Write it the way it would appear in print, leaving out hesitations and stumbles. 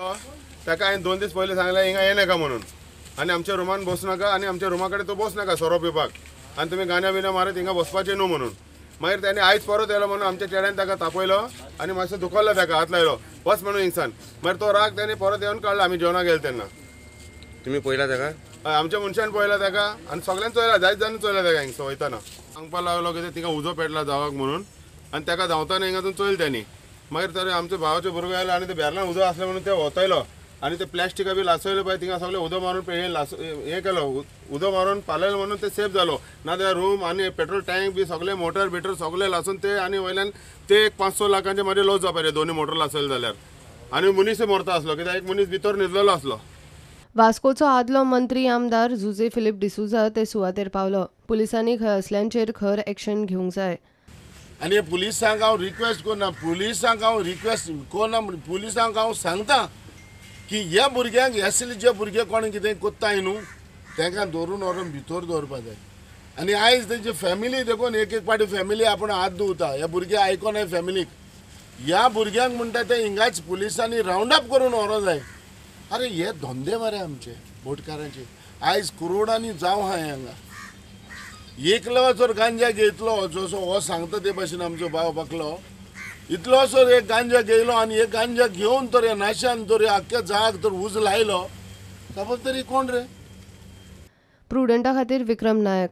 ताका हांवें 2 दीस पयलीं सांगलें हिंगा येनाका म्हणून, आनी आमच्या रुमान बसूं नाका आनी आमच्या रुमा कडेन तो बसूं नाका सोरो पिवपाक, आनी तुमी गाण्या बिण्या मारत हिंगा बसपाचें न्हू म्हणून. मागीर ताणें आयज परत येयलो म्हणून आमच्या चेड्यान ताका तापयलो आनी मातसो दुखवलो, ताका हात लायलो बस म्हणून हिंगसान. मागीर तो राग ताणें परत येवन काडलो. आमी जेवणाक गेले तेन्ना. तुमी पळयला ताका? हय, आमच्या मनशान पळयला ताका आनी सगळ्यान चोयला, जायत जाणांनी चोयला ताका हिंगसो वयतना. सांगपाक लागलो कितें तिका उजो पेटला जावाक म्हणून, आनी ताका धांवतना हिंगासून चोयलें तांणी. मागीर तर आमच्या भावाचे भुरगो आयलो आनी ते बॅरलान उदक आसलें म्हणून ते वतयलो आनी ते प्लास्टिका बी लासयले पळय थिंगा सगळें उदक मारून हें लास हें केलो, उदक मारून पालयलो म्हणून ते सेफ जालो. ना जाल्यार रूम आनी पेट्रोल टँक बी सगळे मोटर बिटर सगळे लासून ते आनी वयल्यान ते एक 5-6 लाखांचे मदीं लॉस जावपाचे दोनूय मोटर लासयले जाल्यार, आनी मनीस मरता आसलो कित्याक एक मनीस भितर न्हिदलेलो आसलो. वास्कोचो आदलो मंत्री आमदार जुझे फिलीप डिसुजा ते सुवातेर पावलो. पुलिसांनी खंय असल्यांचेर खर एक्शन घेवंक जाय. आनी पुलिसांक हांव रिक्वेस्ट करना, पुलिसांक हांव रिक्वेस्ट करना, पुलिसांक हांव सांगता की ह्या भुरग्यांक असले जे भुरगे कोण कितें कोत्ताय न्हू तांकां धरून व्हरून भितर दवरपा जाय. आनी आयज तेंची फॅमिली देखून एक एक पाटी फॅमिली आपूण हात धुवता, ह्या भुरगे आयकोनाय फॅमिलीक. ह्या भुरग्यांक म्हणटा ते हिंगाच पुलिसांनी रावंड अप करून व्हरों जाय. अरे हे धंदे मरे आमचे बोटकारांचे, आयज करोडांनी जावं आहाय हांगा. एकलो जर गांजा घेतलो जसो हो सांगता ते भाशेन आमचो भाव बाकलो इतलोसो एक गांजा घेयलो आनी एक गांजा घेवन तर नाशान तर आख्ख्या जाग तर उज लायलो, खबर तरी कोण रे. प्रुडंटा खातीर विक्रम नायक.